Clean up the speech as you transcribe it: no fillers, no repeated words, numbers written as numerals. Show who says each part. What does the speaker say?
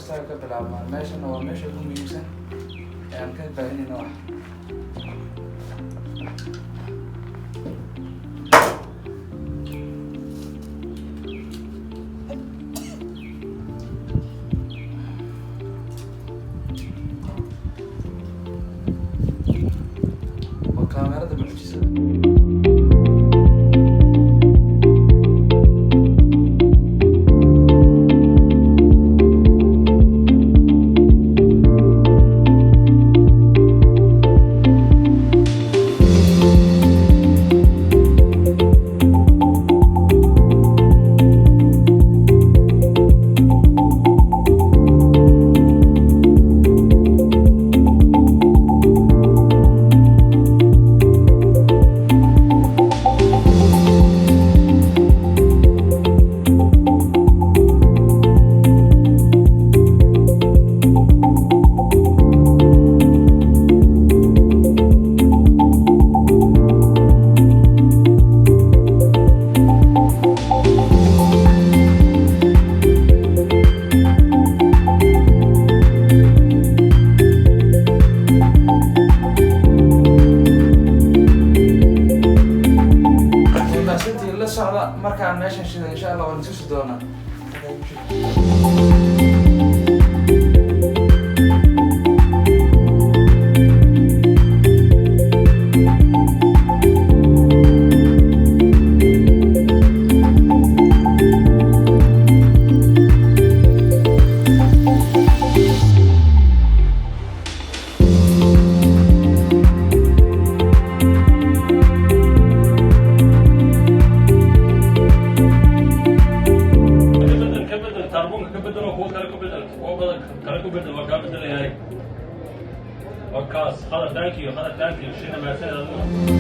Speaker 1: Isaga ka bilaabmaa. Meeshana waa meesha ugu muhiimsan ee aan ka baahinayno wax. Waa kaamerada mucjisada. Maasantii la socda markaan meeshan shida, insha Allah waan tusi doonaa.
Speaker 2: Ka bedel, ka bedel taarbuunka, ka bedel oo kuwa kale ku bedel, kuwa badan kale ku bedel. Waa kaa bedelayahay. Waa kaas. Khadar, thank you. Khadar, thank you. Shina, mahadsanid adigu.